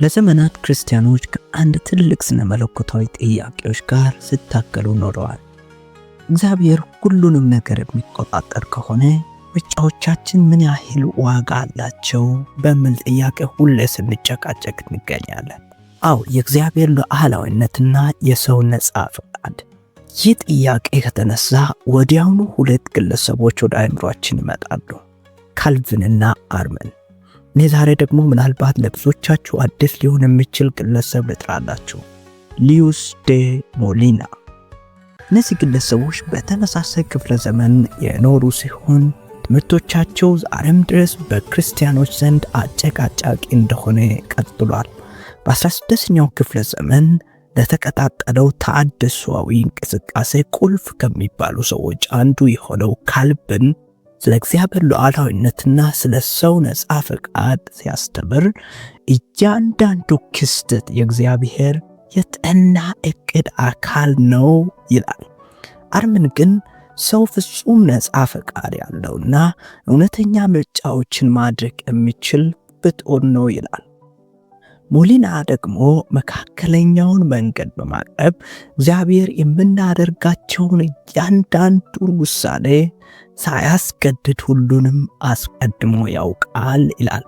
ለዘመናት ክርስቲያኖች ከአንድ ትልቅ ስነ መለኮታዊ ጥያቄዎች ጋር ሲታገሉ ኖረዋል። እግዚአብሔር ሁሉንም ነገር የሚቆጣጠር ከሆነ ምርጫዎቻችን ምን ያህል ዋጋ አላቸው በሚል ጥያቄ ሁሌ ስንጨቃጨቅ እንገኛለን። አዎ፣ የእግዚአብሔር ሉዓላዊነትና የሰው ነጻ ፈቃድ። ይህ ጥያቄ ከተነሳ ወዲያውኑ ሁለት ግለሰቦች ወደ አእምሯችን ይመጣሉ፣ ካልቪንና አርሚን። እኔ ዛሬ ደግሞ ምናልባት ለብዙዎቻችሁ አዲስ ሊሆን የሚችል ግለሰብ ልጥራላችሁ፣ ሉዊስ ዴ ሞሊና። እነዚህ ግለሰቦች በተመሳሳይ ክፍለ ዘመን የኖሩ ሲሆን ትምህርቶቻቸው ዛሬም ድረስ በክርስቲያኖች ዘንድ አጨቃጫቂ እንደሆነ ቀጥሏል። በ16ኛው ክፍለ ዘመን ለተቀጣጠለው ተሐድሶአዊ እንቅስቃሴ ቁልፍ ከሚባሉ ሰዎች አንዱ የሆነው ካልቪን ስለ እግዚአብሔር ሉዓላዊነትና ስለ ሰው ነጻ ፈቃድ ሲያስተምር እያንዳንዱ ክስተት የእግዚአብሔር የጠና እቅድ አካል ነው ይላል። አርሚን ግን ሰው ፍጹም ነጻ ፈቃድ ያለውና እውነተኛ ምርጫዎችን ማድረግ የሚችል ፍጡር ነው ይላል። ሞሊና ደግሞ መካከለኛውን መንገድ በማቅረብ እግዚአብሔር የምናደርጋቸውን እያንዳንዱን ውሳኔ ሳያስገድድ ሁሉንም አስቀድሞ ያውቃል ይላል።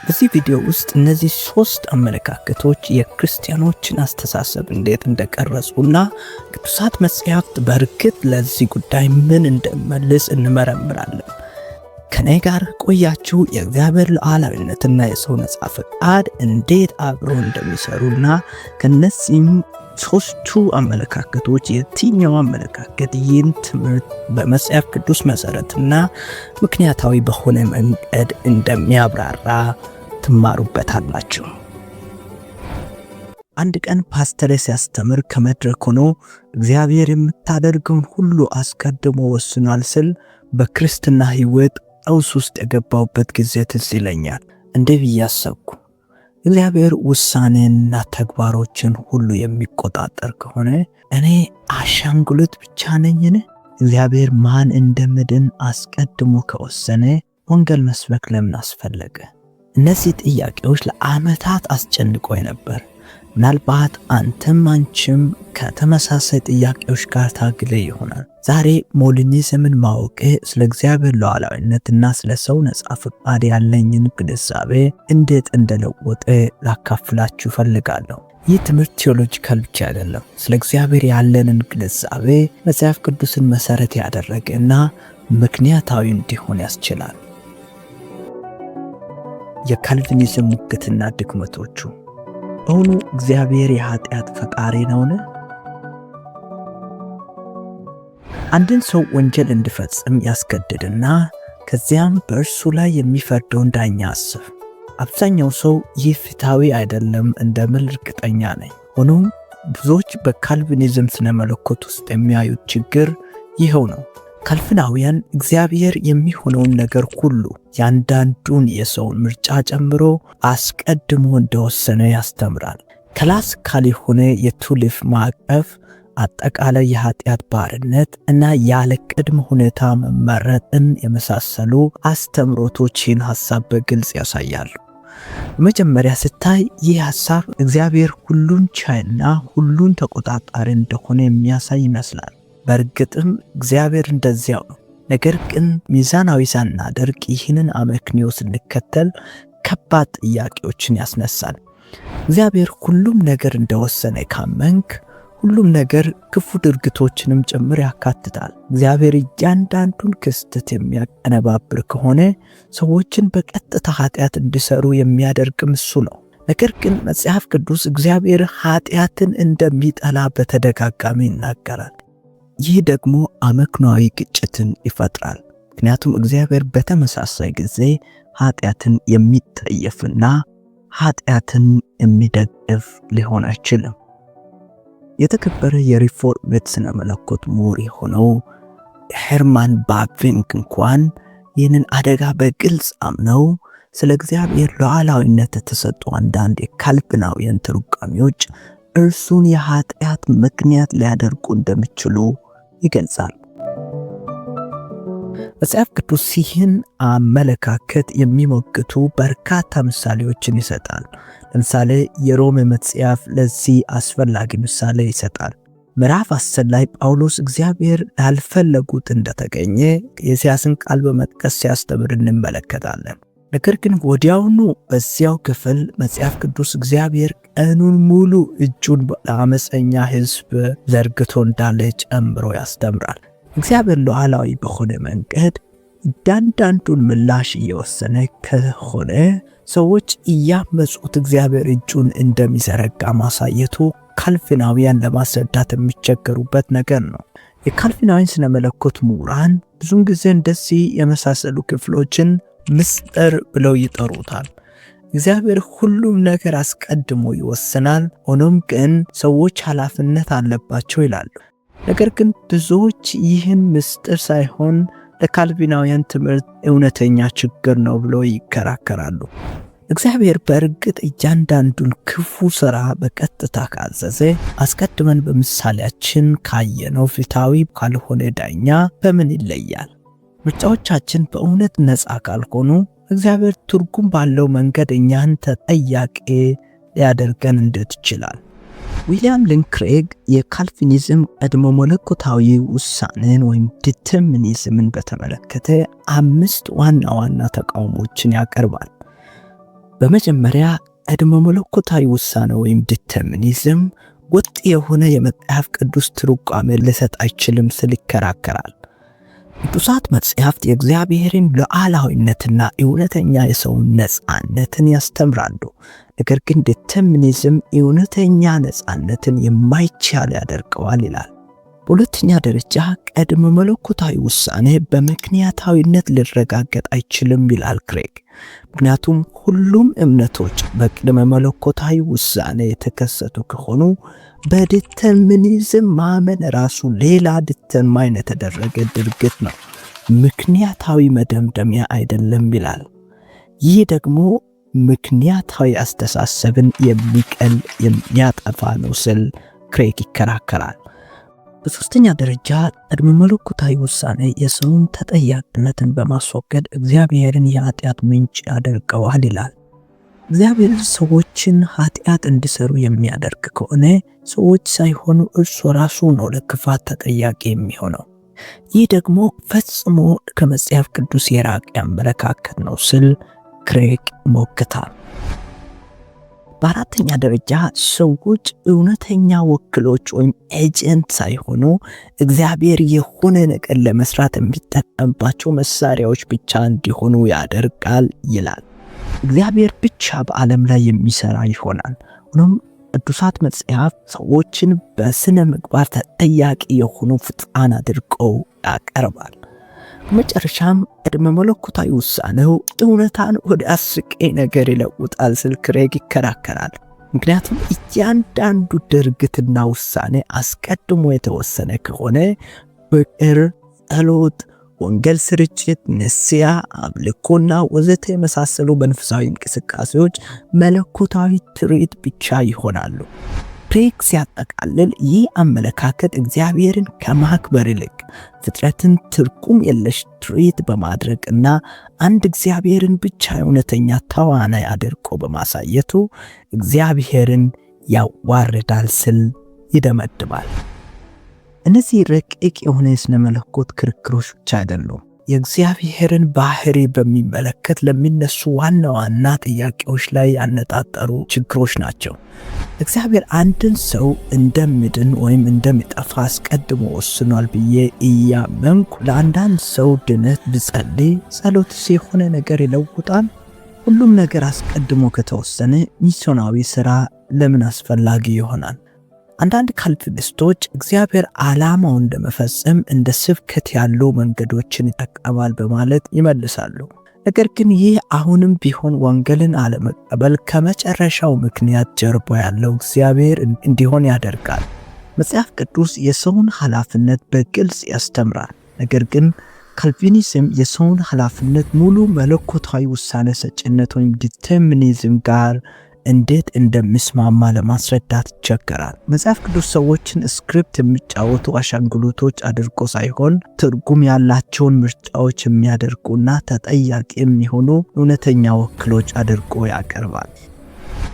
በዚህ ቪዲዮ ውስጥ እነዚህ ሶስት አመለካከቶች የክርስቲያኖችን አስተሳሰብ እንዴት እንደቀረጹና ቅዱሳት መጻሕፍት በእርግጥ ለዚህ ጉዳይ ምን እንደሚመልስ እንመረምራለን። ከኔ ጋር ቆያችሁ የእግዚአብሔር ሉዓላዊነትና የሰው ነጻ ፈቃድ እንዴት አብረው እንደሚሰሩና ከነዚህም ሶስቱ አመለካከቶች የትኛው አመለካከት ይህን ትምህርት በመጽሐፍ ቅዱስ መሰረትና ምክንያታዊ በሆነ መንገድ እንደሚያብራራ ትማሩበታላችሁ። አንድ ቀን ፓስተር ሲያስተምር ከመድረክ ሆኖ እግዚአብሔር የምታደርገውን ሁሉ አስቀድሞ ወስኗል ስል በክርስትና ሕይወት ቀውስ ውስጥ የገባሁበት ጊዜ ትዝ ይለኛል። እንዲህ ብዬ አሰብኩ። እግዚአብሔር ውሳኔንና ተግባሮችን ሁሉ የሚቆጣጠር ከሆነ እኔ አሻንጉሊት ብቻ ነኝን? እግዚአብሔር ማን እንደምድን አስቀድሞ ከወሰነ ወንጌል መስበክ ለምን አስፈለገ? እነዚህ ጥያቄዎች ለዓመታት አስጨንቆኝ ነበር። ምናልባት አንተም አንቺም ከተመሳሳይ ጥያቄዎች ጋር ታግለ ይሆናል። ዛሬ ሞሊኒዝምን ማወቄ ስለ እግዚአብሔር ሉዓላዊነትና ስለ ሰው ነጻ ፈቃድ ያለኝን ግንዛቤ እንዴት እንደለወጠ ላካፍላችሁ እፈልጋለሁ። ይህ ትምህርት theological ብቻ አይደለም። ስለ እግዚአብሔር ያለንን ግንዛቤ መጽሐፍ ቅዱስን መሰረት ያደረገ እና ምክንያታዊ እንዲሆን ያስችላል። የካልቪኒዝም ሙግትና ድክመቶቹ። በእውኑ እግዚአብሔር የኃጢአት ፈጣሪ ነውን? አንድን ሰው ወንጀል እንዲፈጽም ያስገድድና ከዚያም በእርሱ ላይ የሚፈርደውን ዳኛ አስብ። አብዛኛው ሰው ይህ ፍትሐዊ አይደለም እንደሚል እርግጠኛ ነኝ። ሆኖም ብዙዎች በካልቪኒዝም ስነ መለኮት ውስጥ የሚያዩት ችግር ይኸው ነው። ካልቪናውያን እግዚአብሔር የሚሆነውን ነገር ሁሉ ያንዳንዱን የሰውን ምርጫ ጨምሮ አስቀድሞ እንደወሰነ ያስተምራል። classical የሆነ የቱሊፕ ማዕቀፍ አጠቃላይ የኃጢአት ባርነት እና ያለ ቅድመ ሁኔታ መመረጥን የመሳሰሉ አስተምሮቶችን ሐሳብ በግልጽ ያሳያሉ። በመጀመሪያ ስታይ ይህ ሐሳብ እግዚአብሔር ሁሉን ቻይና ሁሉን ተቆጣጣሪ እንደሆነ የሚያሳይ ይመስላል። በእርግጥም እግዚአብሔር እንደዚያው ነው። ነገር ግን ሚዛናዊ ሳናደርግ ይህንን አመክንዮ ስንከተል ከባድ ጥያቄዎችን ያስነሳል። እግዚአብሔር ሁሉም ነገር እንደወሰነ ካመንክ ሁሉም ነገር ክፉ ድርጊቶችንም ጭምር ያካትታል። እግዚአብሔር እያንዳንዱን ክስተት የሚያቀነባብር ከሆነ ሰዎችን በቀጥታ ኃጢአት እንዲሰሩ የሚያደርግም እሱ ነው። ነገር ግን መጽሐፍ ቅዱስ እግዚአብሔር ኃጢአትን እንደሚጠላ በተደጋጋሚ ይናገራል። ይህ ደግሞ አመክንዮአዊ ግጭትን ይፈጥራል። ምክንያቱም እግዚአብሔር በተመሳሳይ ጊዜ ኃጢአትን የሚጠየፍና ኃጢአትን የሚደግፍ ሊሆን አይችልም። የተከበረ የ Reformed ስነ መለኮት ምሁር የሆነው ሄርማን ባቪንክ እንኳን ይህንን አደጋ በግልጽ አምነው ስለ እግዚአብሔር ሉዓላዊነት የተሰጡ አንዳንድ የካልቪናውያን ትርጓሜዎች እርሱን የኃጢአት ምክንያት ሊያደርጉ እንደሚችሉ ይገልጻል። መጽሐፍ ቅዱስ ይህን አመለካከት የሚሞግቱ በርካታ ምሳሌዎችን ይሰጣል። ለምሳሌ የሮሜ መጽሐፍ ለዚህ አስፈላጊ ምሳሌ ይሰጣል። ምዕራፍ 10 ላይ ጳውሎስ እግዚአብሔር ላልፈለጉት እንደተገኘ የኢሳይያስን ቃል በመጥቀስ ሲያስተምር እንመለከታለን። ነገር ግን ወዲያውኑ በዚያው ክፍል መጽሐፍ ቅዱስ እግዚአብሔር ቀኑን ሙሉ እጁን ለአመፀኛ ሕዝብ ዘርግቶ እንዳለ ጨምሮ ያስተምራል። እግዚአብሔር ሉዓላዊ በሆነ መንገድ እያንዳንዱን ምላሽ እየወሰነ ከሆነ ሰዎች እያመጹት እግዚአብሔር እጁን እንደሚዘረጋ ማሳየቱ ካልቪናውያን ለማስረዳት የሚቸገሩበት ነገር ነው። የካልቪናውያን ስነ መለኮት ምሁራን ብዙውን ጊዜ እንደዚህ የመሳሰሉ ክፍሎችን ምስጢር ብለው ይጠሩታል። እግዚአብሔር ሁሉም ነገር አስቀድሞ ይወስናል፣ ሆኖም ግን ሰዎች ኃላፊነት አለባቸው ይላሉ። ነገር ግን ብዙዎች ይህን ምስጢር ሳይሆን ለካልቪናውያን ትምህርት እውነተኛ ችግር ነው ብሎ ይከራከራሉ። እግዚአብሔር በእርግጥ እያንዳንዱን ክፉ ሥራ በቀጥታ ካዘዘ አስቀድመን በምሳሌያችን ካየነው ፍትሐዊ ካልሆነ ዳኛ በምን ይለያል? ምርጫዎቻችን በእውነት ነፃ ካልሆኑ እግዚአብሔር ትርጉም ባለው መንገድ እኛን ተጠያቂ ሊያደርገን እንዴት ይችላል? ዊሊያም ሌን ክሬግ የካልቪኒዝም ቀድሞ መለኮታዊ ውሳኔን ወይም determinism ን በተመለከተ አምስት ዋና ዋና ተቃውሞችን ያቀርባል። በመጀመሪያ ቀድሞ መለኮታዊ ውሳኔ ወይም determinism ወጥ የሆነ የመጽሐፍ ቅዱስ ትርጓሜ ሊሰጥ አይችልም ሲል ይከራከራል። ቅዱሳት መጽሐፍት የእግዚአብሔርን ሉዓላዊነትና እውነተኛ የሰውን ነፃነትን ያስተምራሉ። ነገር ግን determinism እውነተኛ ነፃነትን የማይቻል ያደርገዋል ይላል። በሁለተኛ ደረጃ ቅድመ መለኮታዊ ውሳኔ በምክንያታዊነት ሊረጋገጥ አይችልም ይላል ክሬግ። ምክንያቱም ሁሉም እምነቶች በቅድመ መለኮታዊ ውሳኔ የተከሰቱ ከሆኑ በ determinism ማመን ራሱ ሌላ determine የተደረገ ድርጊት ነው፣ ምክንያታዊ መደምደሚያ አይደለም ይላል። ይህ ደግሞ ምክንያታዊ አስተሳሰብን የሚቀል የሚያጠፋ ነው ሲል ክሬግ ይከራከራል። በሶስተኛ ደረጃ ቅድመ መለኮታዊ ውሳኔ የሰውን ተጠያቂነትን በማስወገድ እግዚአብሔርን የኃጢአት ምንጭ ያደርገዋል ይላል። እግዚአብሔር ሰዎችን ኃጢአት እንዲሰሩ የሚያደርግ ከሆነ ሰዎች ሳይሆኑ እርሱ ራሱ ነው ለክፋት ተጠያቂ የሚሆነው። ይህ ደግሞ ፈጽሞ ከመጽሐፍ ቅዱስ የራቀ አመለካከት ነው ሲል ክሬግ ይሞግታል። በአራተኛ ደረጃ ሰዎች እውነተኛ ወኪሎች ወይም agent ሳይሆኑ እግዚአብሔር የሆነ ነገር ለመስራት የሚጠቀምባቸው መሳሪያዎች ብቻ እንዲሆኑ ያደርጋል ይላል። እግዚአብሔር ብቻ በዓለም ላይ የሚሰራ ይሆናል። ሆኖም ቅዱሳት መጽሐፍ ሰዎችን በስነ ምግባር ተጠያቂ የሆኑ ፍጡራን አድርገው ያቀርባል። መጨረሻም ቅድመ መለኮታዊ ውሳኔው እውነታን ወደ አስቂኝ ነገር ይለውጣል ሲል ክሬግ ይከራከራል። ምክንያቱም እያንዳንዱ ድርጊትና ውሳኔ አስቀድሞ የተወሰነ ከሆነ ፍቅር፣ ጸሎት፣ ወንጌል ስርጭት፣ ንስያ፣ አምልኮና ወዘተ የመሳሰሉ መንፈሳዊ እንቅስቃሴዎች መለኮታዊ ትርኢት ብቻ ይሆናሉ። ክሬግ ሲያጠቃልል ይህ አመለካከት እግዚአብሔርን ከማክበር ይልቅ ፍጥረትን ትርጉም የለሽ ትርኢት በማድረግ እና አንድ እግዚአብሔርን ብቻ እውነተኛ ተዋናይ አድርጎ በማሳየቱ እግዚአብሔርን ያዋርዳል ሲል ይደመድማል። እነዚህ ረቂቅ የሆነ የሥነ መለኮት ክርክሮች ብቻ አይደሉም። የእግዚአብሔርን ባህሪ በሚመለከት ለሚነሱ ዋና ዋና ጥያቄዎች ላይ ያነጣጠሩ ችግሮች ናቸው። እግዚአብሔር አንድን ሰው እንደሚድን ወይም እንደሚጠፋ አስቀድሞ ወስኗል ብዬ እያመንኩ ለአንዳንድ ሰው ድነት ብጸልይ ጸሎትስ የሆነ ነገር ይለውጣል? ሁሉም ነገር አስቀድሞ ከተወሰነ ሚስዮናዊ ሥራ ለምን አስፈላጊ ይሆናል? አንዳንድ ካልቪኒስቶች እግዚአብሔር ዓላማውን ለመፈጸም እንደ ስብከት ያሉ መንገዶችን ይጠቀማል በማለት ይመልሳሉ። ነገር ግን ይህ አሁንም ቢሆን ወንጌልን አለመቀበል ከመጨረሻው ምክንያት ጀርባ ያለው እግዚአብሔር እንዲሆን ያደርጋል። መጽሐፍ ቅዱስ የሰውን ኃላፊነት በግልጽ ያስተምራል። ነገር ግን ካልቪኒዝም የሰውን ኃላፊነት ሙሉ መለኮታዊ ውሳኔ ሰጭነት ወይም determinism ጋር እንዴት እንደሚስማማ ለማስረዳት ይቸገራል። መጽሐፍ ቅዱስ ሰዎችን script የሚጫወቱ አሻንጉሊቶች አድርጎ ሳይሆን ትርጉም ያላቸውን ምርጫዎች የሚያደርጉና ተጠያቂ የሚሆኑ እውነተኛ ወኪሎች አድርጎ ያቀርባል።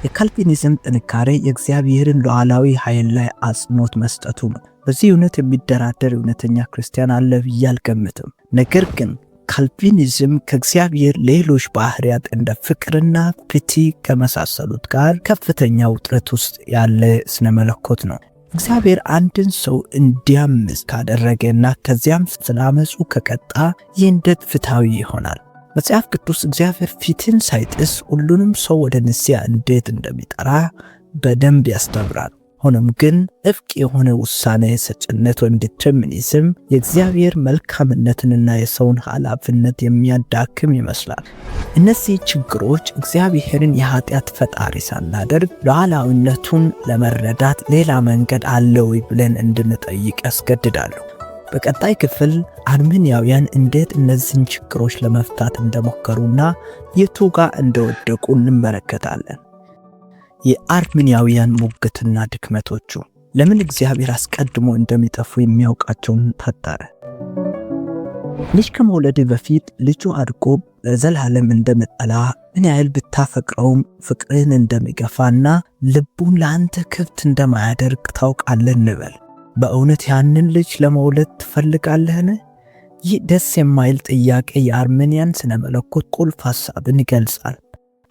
የካልቪኒዝም ጥንካሬ የእግዚአብሔርን ሉዓላዊ ኃይል ላይ አጽንኦት መስጠቱ ነው። በዚህ እውነት የሚደራደር እውነተኛ ክርስቲያን አለ ብዬ አልገምትም። ነገር ግን ካልቪኒዝም ከእግዚአብሔር ሌሎች ባህሪያት እንደ ፍቅርና ፍትህ ከመሳሰሉት ጋር ከፍተኛ ውጥረት ውስጥ ያለ ስነ መለኮት ነው። እግዚአብሔር አንድን ሰው እንዲያምፅ ካደረገና ከዚያም ስለ አመፁ ከቀጣ ይህ እንዴት ፍትሐዊ ይሆናል? መጽሐፍ ቅዱስ እግዚአብሔር ፊትን ሳይጥስ ሁሉንም ሰው ወደ ንስሐ እንዴት እንደሚጠራ በደንብ ያስተምራል። ሆኖም ግን ጥብቅ የሆነ ውሳኔ ሰጭነት ወይም determinism የእግዚአብሔር መልካምነትንና የሰውን ኃላፊነት የሚያዳክም ይመስላል። እነዚህ ችግሮች እግዚአብሔርን የኃጢአት ፈጣሪ ሳናደርግ ሉዓላዊነቱን ለመረዳት ሌላ መንገድ አለ ወይ ብለን እንድንጠይቅ ያስገድዳሉ። በቀጣይ ክፍል አርሜንያውያን እንዴት እነዚህን ችግሮች ለመፍታት እንደሞከሩና የቱ ጋር እንደወደቁ እንመለከታለን። የአርሜንያውያን ሙግትና ድክመቶቹ። ለምን እግዚአብሔር አስቀድሞ እንደሚጠፉ የሚያውቃቸውን ፈጠረ? ልጅ ከመውለድ በፊት ልጁ አድጎ ለዘላለም እንደሚጠላ፣ ምን ያህል ብታፈቅረውም ፍቅርህን እንደሚገፋና ልቡን ለአንተ ክፍት እንደማያደርግ ታውቃለህ እንበል። በእውነት ያንን ልጅ ለመውለድ ትፈልጋለህን? ይህ ደስ የማይል ጥያቄ የአርሜንያን ስነ መለኮት ቁልፍ ሐሳብን ይገልጻል።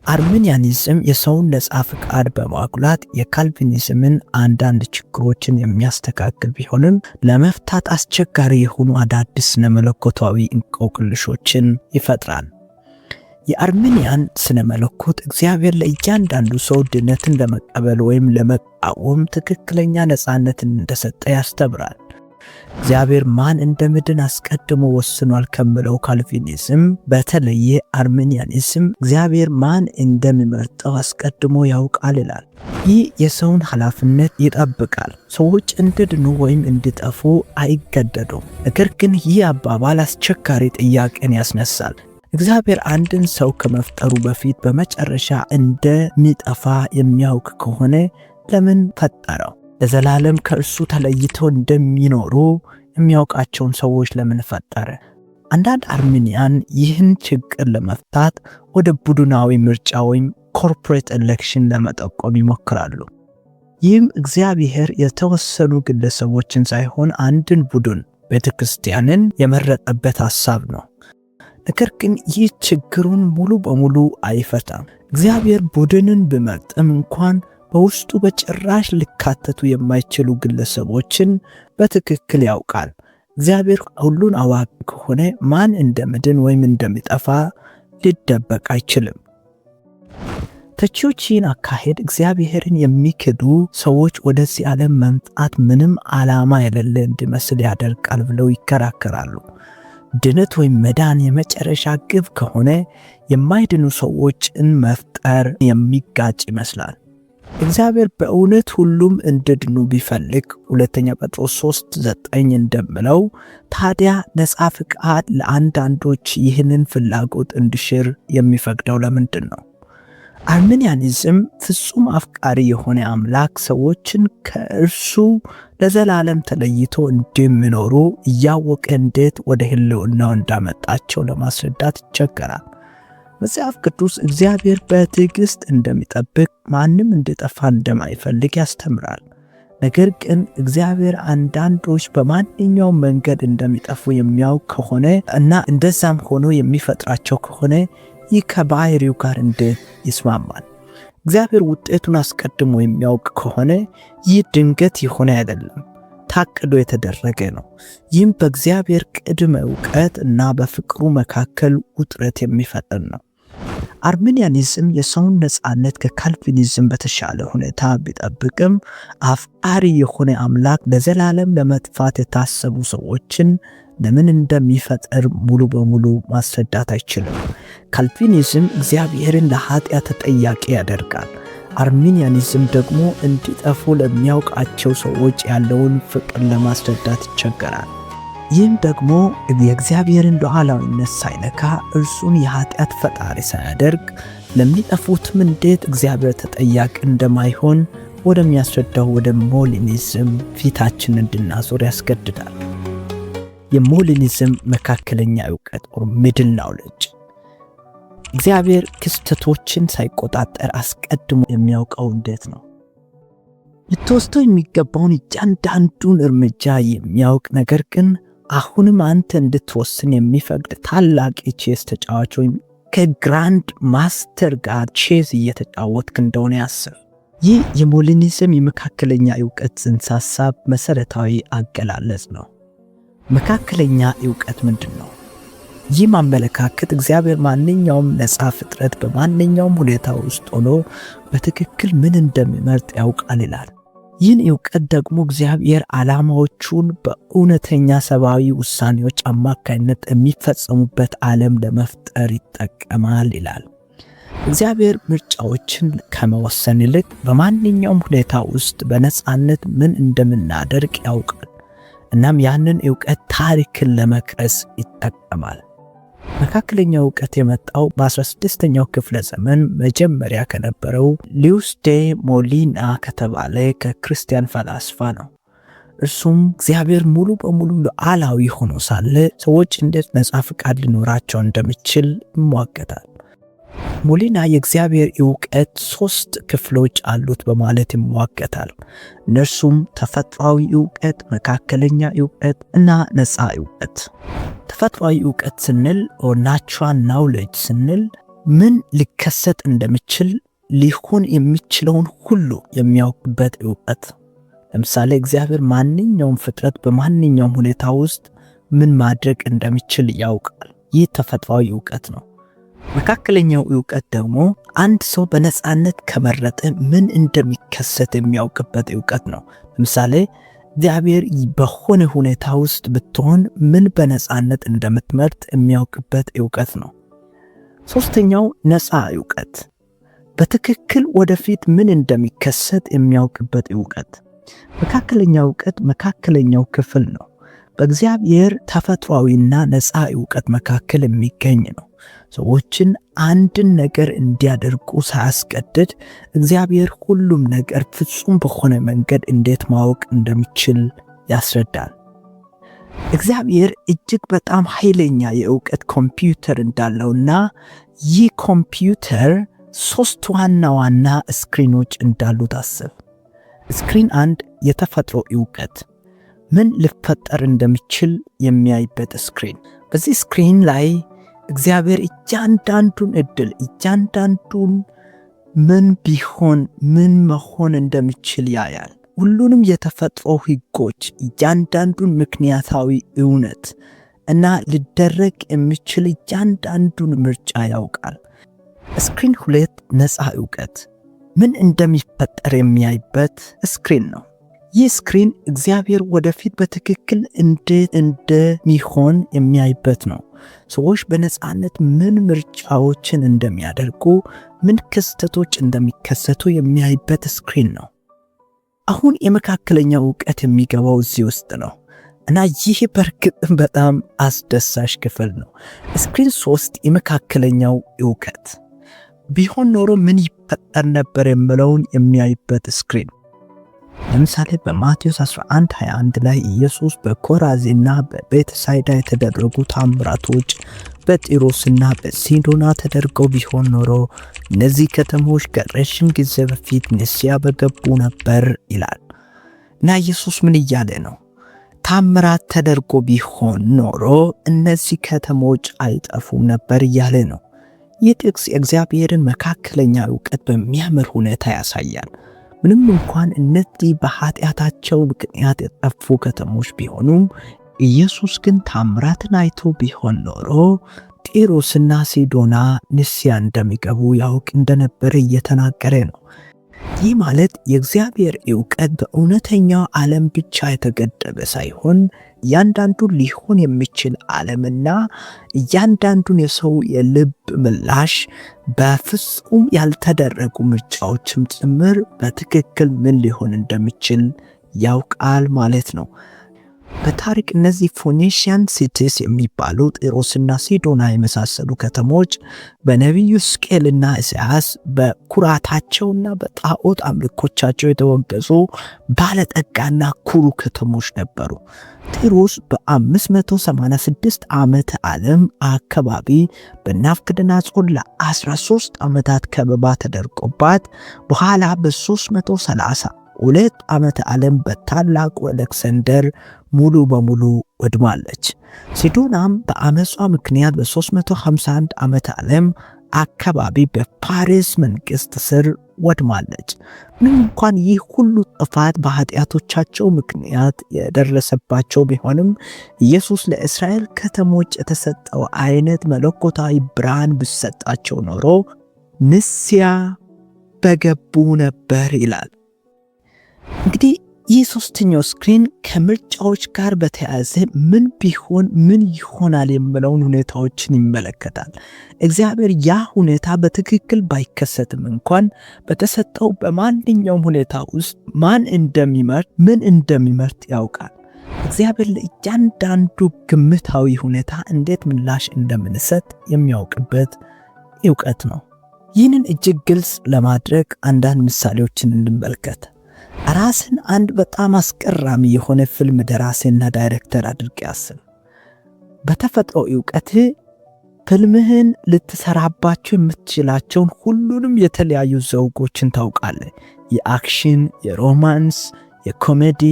አርሜንያኒዝም የሰውን ነፃ ፍቃድ በማጉላት የካልቪኒዝምን አንዳንድ ችግሮችን የሚያስተካክል ቢሆንም ለመፍታት አስቸጋሪ የሆኑ አዳዲስ ስነ መለኮታዊ እንቆቅልሾችን ይፈጥራል። የአርሜንያን ስነ መለኮት እግዚአብሔር ለእያንዳንዱ ሰው ድነትን ለመቀበል ወይም ለመቃወም ትክክለኛ ነፃነትን እንደሰጠ ያስተምራል። እግዚአብሔር ማን እንደሚድን አስቀድሞ ወስኗል ከሚለው ካልቪኒዝም በተለየ አርሜንያኒዝም እግዚአብሔር ማን እንደሚመርጠው አስቀድሞ ያውቃል ይላል። ይህ የሰውን ኃላፊነት ይጠብቃል። ሰዎች እንዲድኑ ወይም እንዲጠፉ አይገደዱም። ነገር ግን ይህ አባባል አስቸጋሪ ጥያቄን ያስነሳል። እግዚአብሔር አንድን ሰው ከመፍጠሩ በፊት በመጨረሻ እንደሚጠፋ የሚያውቅ ከሆነ ለምን ፈጠረው? ለዘላለም ከእርሱ ተለይተው እንደሚኖሩ የሚያውቃቸውን ሰዎች ለምን ፈጠረ? አንዳንድ አርሜንያን ይህን ችግር ለመፍታት ወደ ቡድናዊ ምርጫ ወይም corporate election ለመጠቆም ይሞክራሉ። ይህም እግዚአብሔር የተወሰኑ ግለሰቦችን ሳይሆን አንድን ቡድን፣ ቤተ ክርስቲያንን የመረጠበት ሐሳብ ነው። ነገር ግን ይህ ችግሩን ሙሉ በሙሉ አይፈታም። እግዚአብሔር ቡድንን ቢመርጥም እንኳን በውስጡ በጭራሽ ሊካተቱ የማይችሉ ግለሰቦችን በትክክል ያውቃል። እግዚአብሔር ሁሉን አዋቂ ከሆነ ማን እንደሚድን ወይም እንደሚጠፋ ሊደበቅ አይችልም። ተቺዎች ይህን አካሄድ እግዚአብሔርን የሚክዱ ሰዎች ወደዚህ ዓለም መምጣት ምንም ዓላማ የሌለ እንዲመስል ያደርጋል ብለው ይከራከራሉ። ድነት ወይም መዳን የመጨረሻ ግብ ከሆነ የማይድኑ ሰዎችን መፍጠር የሚጋጭ ይመስላል። እግዚአብሔር በእውነት ሁሉም እንዲድኑ ቢፈልግ፣ ሁለተኛ ጴጥሮስ 3:9 እንደሚለው፣ ታዲያ ነፃ ፍቃድ ለአንዳንዶች ይህንን ፍላጎት እንዲሽር የሚፈቅደው ለምንድን ነው? አርሜንያኒዝም ፍጹም አፍቃሪ የሆነ አምላክ ሰዎችን ከእርሱ ለዘላለም ተለይቶ እንደሚኖሩ እያወቀ እንዴት ወደ ሕልውናው እንዳመጣቸው ለማስረዳት ይቸገራል። መጽሐፍ ቅዱስ እግዚአብሔር በትዕግሥት እንደሚጠብቅ፣ ማንም እንዲጠፋ እንደማይፈልግ ያስተምራል። ነገር ግን እግዚአብሔር አንዳንዶች በማንኛውም መንገድ እንደሚጠፉ የሚያውቅ ከሆነ እና እንደዛም ሆኖ የሚፈጥራቸው ከሆነ ይህ ከባህሪው ጋር እንዴት ይስማማል? እግዚአብሔር ውጤቱን አስቀድሞ የሚያውቅ ከሆነ ይህ ድንገት የሆነ አይደለም፣ ታቅዶ የተደረገ ነው። ይህም በእግዚአብሔር ቅድመ እውቀት እና በፍቅሩ መካከል ውጥረት የሚፈጥር ነው። አርሜንያኒዝም የሰውን ነፃነት ከካልቪኒዝም በተሻለ ሁኔታ ቢጠብቅም አፍቃሪ የሆነ አምላክ ለዘላለም ለመጥፋት የታሰቡ ሰዎችን ለምን እንደሚፈጥር ሙሉ በሙሉ ማስረዳት አይችልም። ካልቪኒዝም እግዚአብሔርን ለኃጢአት ተጠያቂ ያደርጋል። አርሜንያኒዝም ደግሞ እንዲጠፉ ለሚያውቃቸው ሰዎች ያለውን ፍቅር ለማስረዳት ይቸገራል። ይህም ደግሞ የእግዚአብሔርን ሉዓላዊነት ሳይነካ፣ እርሱን የኃጢአት ፈጣሪ ሳያደርግ፣ ለሚጠፉትም እንዴት እግዚአብሔር ተጠያቂ እንደማይሆን ወደሚያስረዳው ወደ ሞሊኒዝም ፊታችንን እንድናዞር ያስገድዳል። የሞሊኒዝም መካከለኛ እውቀት or middle knowledge፣ እግዚአብሔር ክስተቶችን ሳይቆጣጠር አስቀድሞ የሚያውቀው እንዴት ነው? ልትወስደው የሚገባውን እያንዳንዱን እርምጃ የሚያውቅ፣ ነገር ግን አሁንም አንተ እንድትወስን የሚፈቅድ ታላቅ የቼስ ተጫዋች ወይም ከ grand master ጋር ቼዝ እየተጫወትክ እንደሆነ ያስብ። ይህ የሞሊኒዝም የመካከለኛ እውቀት ጽንሰ ሐሳብ መሠረታዊ አገላለጽ ነው። መካከለኛ እውቀት ምንድን ነው? ይህ አመለካከት እግዚአብሔር ማንኛውም ነፃ ፍጥረት በማንኛውም ሁኔታ ውስጥ ሆኖ በትክክል ምን እንደሚመርጥ ያውቃል ይላል። ይህን እውቀት ደግሞ እግዚአብሔር ዓላማዎቹን በእውነተኛ ሰብአዊ ውሳኔዎች አማካኝነት የሚፈጸሙበት ዓለም ለመፍጠር ይጠቀማል ይላል። እግዚአብሔር ምርጫዎችን ከመወሰን ይልቅ በማንኛውም ሁኔታ ውስጥ በነፃነት ምን እንደምናደርግ ያውቃል። እናም ያንን እውቀት ታሪክን ለመቅረጽ ይጠቀማል። መካከለኛው እውቀት የመጣው በ16ኛው ክፍለ ዘመን መጀመሪያ ከነበረው ሉዊስ ዴ ሞሊና ከተባለ ከክርስቲያን ፈላስፋ ነው። እርሱም እግዚአብሔር ሙሉ በሙሉ ሉዓላዊ ሆኖ ሳለ ሰዎች እንዴት ነፃ ፍቃድ ሊኖራቸው እንደሚችል ይሟገታል። ሞሊና የእግዚአብሔር እውቀት ሶስት ክፍሎች አሉት በማለት ይሟገታል። እነርሱም ተፈጥሯዊ እውቀት፣ መካከለኛ እውቀት እና ነፃ እውቀት። ተፈጥሯዊ እውቀት ስንል natural knowledge ስንል ምን ሊከሰት እንደሚችል፣ ሊሆን የሚችለውን ሁሉ የሚያውቅበት እውቀት። ለምሳሌ እግዚአብሔር ማንኛውም ፍጥረት በማንኛውም ሁኔታ ውስጥ ምን ማድረግ እንደሚችል ያውቃል። ይህ ተፈጥሯዊ እውቀት ነው። መካከለኛው እውቀት ደግሞ አንድ ሰው በነፃነት ከመረጠ ምን እንደሚከሰት የሚያውቅበት እውቀት ነው። ለምሳሌ እግዚአብሔር በሆነ ሁኔታ ውስጥ ብትሆን ምን በነፃነት እንደምትመርጥ የሚያውቅበት እውቀት ነው። ሶስተኛው ነፃ እውቀት፣ በትክክል ወደፊት ምን እንደሚከሰት የሚያውቅበት እውቀት። መካከለኛው እውቀት መካከለኛው ክፍል ነው። በእግዚአብሔር ተፈጥሯዊና ነፃ እውቀት መካከል የሚገኝ ነው። ሰዎችን አንድን ነገር እንዲያደርጉ ሳያስገድድ እግዚአብሔር ሁሉም ነገር ፍጹም በሆነ መንገድ እንዴት ማወቅ እንደሚችል ያስረዳል። እግዚአብሔር እጅግ በጣም ኃይለኛ የእውቀት ኮምፒውተር እንዳለውና ይህ ኮምፒውተር ሶስት ዋና ዋና screen ኦች እንዳሉት አስብ። Screen 1፣ የተፈጥሮ እውቀት፣ ምን ሊፈጠር እንደሚችል የሚያይበት screen። በዚህ screen ላይ እግዚአብሔር እያንዳንዱን እድል፣ እያንዳንዱን ምን ቢሆን ምን መሆን እንደሚችል ያያል። ሁሉንም የተፈጥሮ ሕጎች፣ እያንዳንዱን ምክንያታዊ እውነት እና ሊደረግ የሚችል እያንዳንዱን ምርጫ ያውቃል። Screen 2፣ ነፃ እውቀት፣ ምን እንደሚፈጠር የሚያይበት screen ነው። ይህ screen እግዚአብሔር ወደፊት በትክክል እንዴት እንደሚሆን የሚያይበት ነው። ሰዎች በነፃነት ምን ምርጫዎችን እንደሚያደርጉ፣ ምን ክስተቶች እንደሚከሰቱ የሚያይበት screen ነው። አሁን የመካከለኛው እውቀት የሚገባው እዚህ ውስጥ ነው እና ይህ በእርግጥም በጣም አስደሳች ክፍል ነው። Screen 3፣ የመካከለኛው እውቀት፣ ቢሆን ኖሮ ምን ይፈጠር ነበር የሚለውን የሚያይበት screen። ለምሳሌ በማቴዎስ 11 21 ላይ ኢየሱስ በኮራዚንና በቤተሳይዳ የተደረጉ ታምራቶች በጢሮስና በሲዶና ተደርገው ቢሆን ኖሮ እነዚህ ከተሞች ከረዥም ጊዜ በፊት ንስሐ በገቡ ነበር ይላል። እና ኢየሱስ ምን እያለ ነው? ታምራት ተደርጎ ቢሆን ኖሮ እነዚህ ከተሞች አይጠፉም ነበር እያለ ነው። ይህ ጥቅስ የእግዚአብሔርን መካከለኛ እውቀት በሚያምር ሁኔታ ያሳያል። ምንም እንኳን እነዚህ በኃጢአታቸው ምክንያት የጠፉ ከተሞች ቢሆኑም፣ ኢየሱስ ግን ታምራትን አይቶ ቢሆን ኖሮ ጢሮስና ሲዶና ንስሐ እንደሚገቡ ያውቅ እንደነበረ እየተናገረ ነው። ይህ ማለት የእግዚአብሔር እውቀት በእውነተኛው ዓለም ብቻ የተገደበ ሳይሆን እያንዳንዱ ሊሆን የሚችል ዓለምና እያንዳንዱን የሰው የልብ ምላሽ፣ በፍጹም ያልተደረጉ ምርጫዎችም ጭምር በትክክል ምን ሊሆን እንደሚችል ያውቃል ማለት ነው። በታሪክ እነዚህ Phoenician cities የሚባሉ ጢሮስና ሲዶና የመሳሰሉ ከተሞች በነቢዩ ሕዝቅኤልና ኢሳያስ በኩራታቸውና በጣዖት አምልኮቻቸው የተወገዙ ባለጠጋና ኩሩ ከተሞች ነበሩ። ጢሮስ በ586 ዓመተ ዓለም አካባቢ በናቡከደነፆር ለ13 ዓመታት ከበባ ተደርጎባት በኋላ በ332 ዓመተ ዓለም በታላቁ አሌክሳንደር ሙሉ በሙሉ ወድማለች። ሲዶናም በአመጿ ምክንያት በ351 ዓመተ ዓለም አካባቢ በፋርስ መንግስት ስር ወድማለች። ምንም እንኳን ይህ ሁሉ ጥፋት በኃጢአቶቻቸው ምክንያት የደረሰባቸው ቢሆንም፣ ኢየሱስ ለእስራኤል ከተሞች የተሰጠው አይነት መለኮታዊ ብርሃን ቢሰጣቸው ኖሮ ንስሐ በገቡ ነበር ይላል። እንግዲህ ይህ ሶስተኛው screen ከምርጫዎች ጋር በተያያዘ ምን ቢሆን ምን ይሆናል የሚለውን ሁኔታዎችን ይመለከታል። እግዚአብሔር ያ ሁኔታ በትክክል ባይከሰትም እንኳን በተሰጠው በማንኛውም ሁኔታ ውስጥ ማን እንደሚመርጥ፣ ምን እንደሚመርጥ ያውቃል። እግዚአብሔር ለእያንዳንዱ ግምታዊ ሁኔታ እንዴት ምላሽ እንደምንሰጥ የሚያውቅበት እውቀት ነው። ይህንን እጅግ ግልጽ ለማድረግ አንዳንድ ምሳሌዎችን እንመልከት። ራስን አንድ በጣም አስገራሚ የሆነ ፊልም ደራሲና ዳይሬክተር አድርገህ አስብ። በተፈጥሮ እውቀትህ ፊልምህን ልትሰራባቸው የምትችላቸውን ሁሉንም የተለያዩ ዘውጎችን ታውቃለህ። የ action፣ የ romance፣ የኮሜዲ፣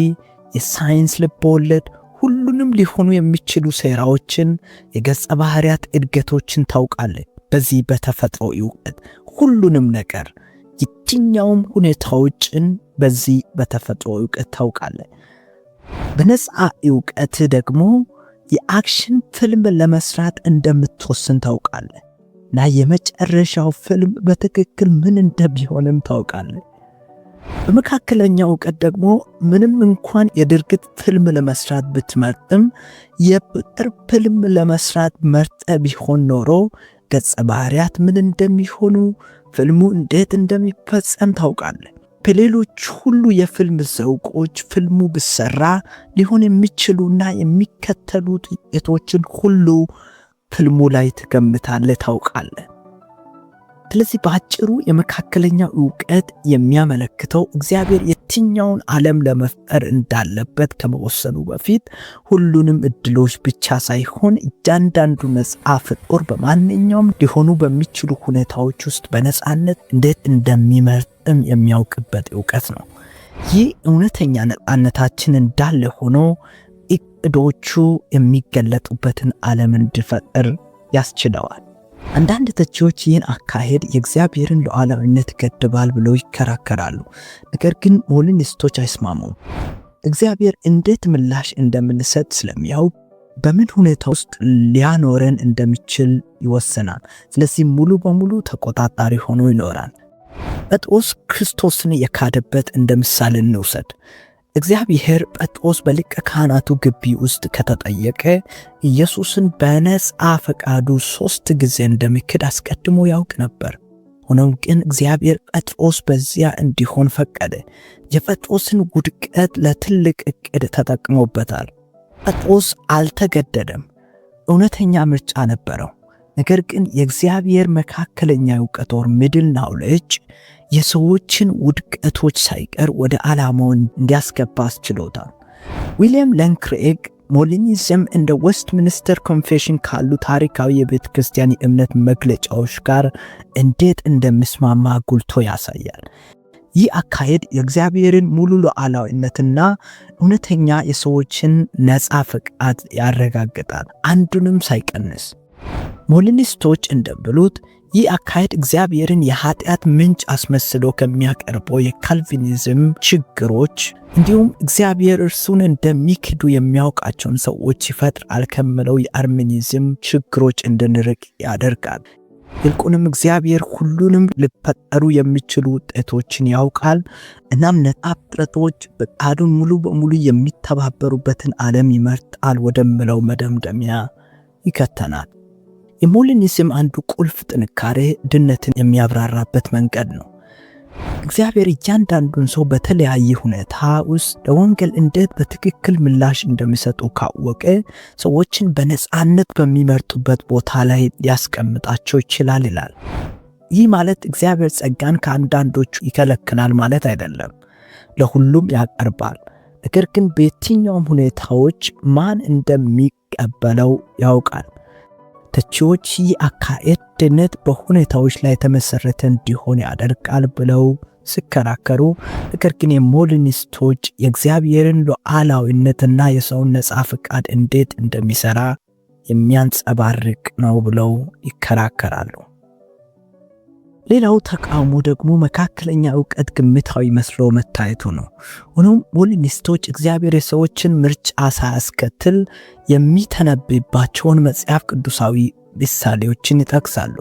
የሳይንስ ልቦወለድ፣ ሁሉንም ሊሆኑ የሚችሉ ሴራዎችን፣ የገጸ ባህሪያት እድገቶችን ታውቃለህ። በዚህ በተፈጥሮ እውቀት ሁሉንም ነገር፣ የትኛውም ሁኔታዎችን በዚህ በተፈጥሮ እውቀት ታውቃለህ። በነፃ እውቀት ደግሞ የ action ፊልም ለመስራት እንደምትወስን ታውቃለህ እና የመጨረሻው ፊልም በትክክል ምን እንደሚሆንም ታውቃለህ። በመካከለኛው እውቀት ደግሞ ምንም እንኳን የድርጊት ፊልም ለመስራት ብትመርጥም፣ የፍቅር ፊልም ለመስራት መርጠህ ቢሆን ኖሮ ገጸ ባህሪያት ምን እንደሚሆኑ፣ ፊልሙ እንዴት እንደሚፈጸም ታውቃለህ። በሌሎች ሁሉ የፊልም ዘውጎች ፊልሙ ብሰራ ሊሆን የሚችሉና የሚከተሉ ውጤቶችን ሁሉ ፊልሙ ላይ ትገምታለህ፣ ታውቃለህ። ስለዚህ በአጭሩ የመካከለኛው እውቀት የሚያመለክተው እግዚአብሔር የትኛውን ዓለም ለመፍጠር እንዳለበት ከመወሰኑ በፊት ሁሉንም እድሎች ብቻ ሳይሆን እያንዳንዱ ነፃ ፍጡር በማንኛውም ሊሆኑ በሚችሉ ሁኔታዎች ውስጥ በነፃነት እንዴት እንደሚመርጥም የሚያውቅበት እውቀት ነው። ይህ እውነተኛ ነፃነታችን እንዳለ ሆኖ እቅዶቹ የሚገለጡበትን ዓለም እንዲፈጥር ያስችለዋል። አንዳንድ ተቺዎች ይህን አካሄድ የእግዚአብሔርን ሉዓላዊነት ይገድባል ብለው ይከራከራሉ። ነገር ግን ሞሊኒስቶች አይስማሙም። እግዚአብሔር እንዴት ምላሽ እንደምንሰጥ ስለሚያውቅ በምን ሁኔታ ውስጥ ሊያኖረን እንደሚችል ይወስናል። ስለዚህ ሙሉ በሙሉ ተቆጣጣሪ ሆኖ ይኖራል። ጴጥሮስ ክርስቶስን የካደበት እንደ ምሳሌ እንውሰድ። እግዚአብሔር ጴጥሮስ በሊቀ ካህናቱ ግቢ ውስጥ ከተጠየቀ ኢየሱስን በነፃ ፈቃዱ ሦስት ጊዜ እንደሚክድ አስቀድሞ ያውቅ ነበር። ሆኖም ግን እግዚአብሔር ጴጥሮስ በዚያ እንዲሆን ፈቀደ። የጴጥሮስን ውድቀት ለትልቅ ዕቅድ ተጠቅሞበታል። ጴጥሮስ አልተገደደም፣ እውነተኛ ምርጫ ነበረው። ነገር ግን የእግዚአብሔር መካከለኛ እውቀት or middle knowledge የሰዎችን ውድቀቶች ሳይቀር ወደ ዓላማው እንዲያስገባ አስችሎታል። ዊሊያም ሌን ክሬግ ሞሊኒዝም እንደ Westminster Confession ካሉ ታሪካዊ የቤተ ክርስቲያን የእምነት መግለጫዎች ጋር እንዴት እንደሚስማማ ጉልቶ ያሳያል። ይህ አካሄድ የእግዚአብሔርን ሙሉ ሉዓላዊነትና እውነተኛ የሰዎችን ነፃ ፈቃድ ያረጋግጣል፣ አንዱንም ሳይቀንስ። ሞሊኒስቶች እንደሚሉት ይህ አካሄድ እግዚአብሔርን የኃጢአት ምንጭ አስመስሎ ከሚያቀርበው የካልቪኒዝም ችግሮች፣ እንዲሁም እግዚአብሔር እርሱን እንደሚክዱ የሚያውቃቸውን ሰዎች ይፈጥራል ከሚለው የአርሚኒዝም ችግሮች እንድንርቅ ያደርጋል። ይልቁንም እግዚአብሔር ሁሉንም ሊፈጠሩ የሚችሉ ውጤቶችን ያውቃል። እናም ነፃ ፍጥረቶች ፈቃዱን ሙሉ በሙሉ የሚተባበሩበትን ዓለም ይመርጣል ወደሚለው መደምደሚያ ይከተናል። የሞሊኒዝም አንዱ ቁልፍ ጥንካሬ ድነትን የሚያብራራበት መንገድ ነው። እግዚአብሔር እያንዳንዱን ሰው በተለያየ ሁኔታ ውስጥ ለወንጌል እንዴት በትክክል ምላሽ እንደሚሰጡ ካወቀ ሰዎችን በነፃነት በሚመርጡበት ቦታ ላይ ሊያስቀምጣቸው ይችላል ይላል። ይህ ማለት እግዚአብሔር ጸጋን ከአንዳንዶቹ ይከለክላል ማለት አይደለም። ለሁሉም ያቀርባል። ነገር ግን በየትኛውም ሁኔታዎች ማን እንደሚቀበለው ያውቃል። ተቺዎች ይህ አካሄድ ድነት በሁኔታዎች ላይ የተመሰረተ እንዲሆን ያደርጋል ብለው ሲከራከሩ፣ ነገር ግን የሞሊኒስቶች የእግዚአብሔርን ሉዓላዊነትና የሰውን ነፃ ፈቃድ እንዴት እንደሚሰራ የሚያንጸባርቅ ነው ብለው ይከራከራሉ። ሌላው ተቃውሞ ደግሞ መካከለኛ እውቀት ግምታዊ መስሎ መታየቱ ነው። ሆኖም ሞሊኒስቶች እግዚአብሔር የሰዎችን ምርጫ ሳያስከትል የሚተነብይባቸውን መጽሐፍ ቅዱሳዊ ምሳሌዎችን ይጠቅሳሉ።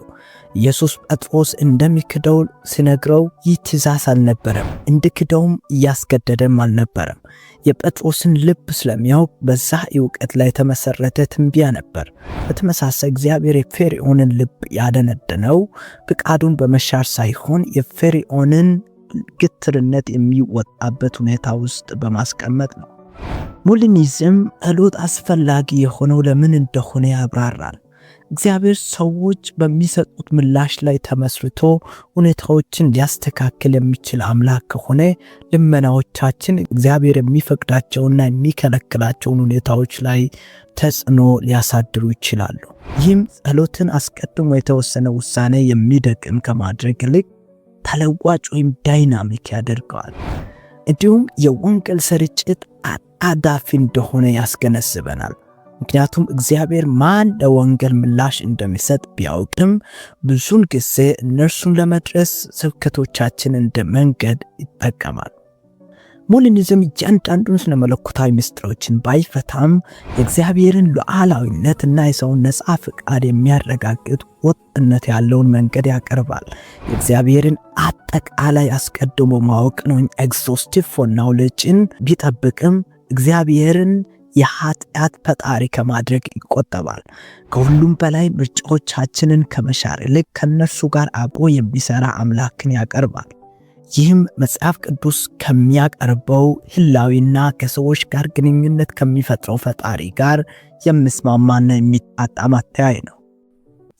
ኢየሱስ ጴጥሮስ እንደሚክደው ሲነግረው ይህ ትእዛዝ አልነበረም፣ እንዲክደውም እያስገደደም አልነበረም። የጴጥሮስን ልብ ስለሚያውቅ በዛ እውቀት ላይ የተመሰረተ ትንቢያ ነበር። በተመሳሳይ እግዚአብሔር የፈርዖንን ልብ ያደነደነው ፍቃዱን በመሻር ሳይሆን የፈርዖንን ግትርነት የሚወጣበት ሁኔታ ውስጥ በማስቀመጥ ነው። ሞሊኒዝም ጸሎት አስፈላጊ የሆነው ለምን እንደሆነ ያብራራል። እግዚአብሔር ሰዎች በሚሰጡት ምላሽ ላይ ተመስርቶ ሁኔታዎችን ሊያስተካክል የሚችል አምላክ ከሆነ ልመናዎቻችን እግዚአብሔር የሚፈቅዳቸውና የሚከለክላቸውን ሁኔታዎች ላይ ተጽዕኖ ሊያሳድሩ ይችላሉ። ይህም ጸሎትን አስቀድሞ የተወሰነ ውሳኔ የሚደቅም ከማድረግ ይልቅ ተለዋጭ ወይም dynamic ያደርገዋል። እንዲሁም የወንጌል ስርጭት አጣዳፊ እንደሆነ ያስገነዝበናል። ምክንያቱም እግዚአብሔር ማን ለወንጌል ምላሽ እንደሚሰጥ ቢያውቅም ብዙን ጊዜ እነርሱን ለመድረስ ስብከቶቻችን እንደ መንገድ ይጠቀማል። ሞሊኒዝም እያንዳንዱን ስነ መለኮታዊ ምስጢሮችን ባይፈታም የእግዚአብሔርን ሉዓላዊነትና የሰውን ነፃ ፍቃድ የሚያረጋግጥ ወጥነት ያለውን መንገድ ያቀርባል። የእግዚአብሔርን አጠቃላይ አስቀድሞ ማወቅን ወይም exhaustive foreknowledge ን ቢጠብቅም እግዚአብሔርን የኃጢአት ፈጣሪ ከማድረግ ይቆጠባል። ከሁሉም በላይ ምርጫዎቻችንን ከመሻር ይልቅ ከእነርሱ ጋር አብሮ የሚሰራ አምላክን ያቀርባል። ይህም መጽሐፍ ቅዱስ ከሚያቀርበው ህላዊና ከሰዎች ጋር ግንኙነት ከሚፈጥረው ፈጣሪ ጋር የሚስማማና የሚጣጣም አተያይ ነው።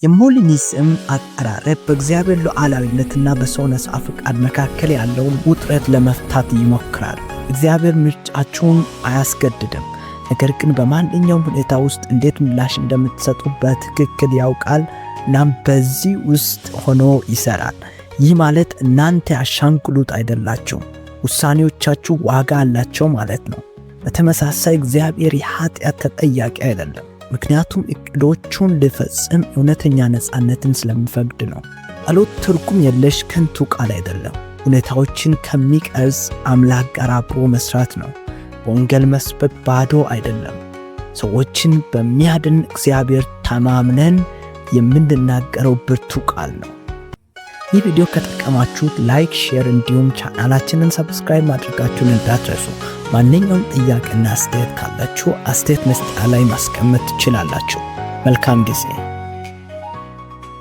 የሞሊኒዝም አቀራረብ በእግዚአብሔር ሉዓላዊነትና በሰው ነፃ ፈቃድ መካከል ያለውን ውጥረት ለመፍታት ይሞክራል። እግዚአብሔር ምርጫችሁን አያስገድድም፣ ነገር ግን በማንኛውም ሁኔታ ውስጥ እንዴት ምላሽ እንደምትሰጡ በትክክል ያውቃል። እናም በዚህ ውስጥ ሆኖ ይሰራል። ይህ ማለት እናንተ አሻንጉሊት አይደላችሁም፣ ውሳኔዎቻችሁ ዋጋ አላቸው ማለት ነው። በተመሳሳይ እግዚአብሔር የኃጢአት ተጠያቂ አይደለም፣ ምክንያቱም እቅዶቹን ሊፈጽም እውነተኛ ነፃነትን ስለሚፈቅድ ነው። ጸሎት ትርጉም የለሽ ከንቱ ቃል አይደለም፣ ሁኔታዎችን ከሚቀርጽ አምላክ ጋር አብሮ መስራት ነው። ወንጌል መስበክ ባዶ አይደለም። ሰዎችን በሚያድን እግዚአብሔር ተማምነን የምንናገረው ብርቱ ቃል ነው። ይህ ቪዲዮ ከጠቀማችሁ like፣ share እንዲሁም ቻናላችንን subscribe ማድረጋችሁን እንዳትረሱ። ማንኛውም ጥያቄና አስተያየት ካላችሁ አስተያየት መስጫ ላይ ማስቀመጥ ትችላላችሁ። መልካም ጊዜ።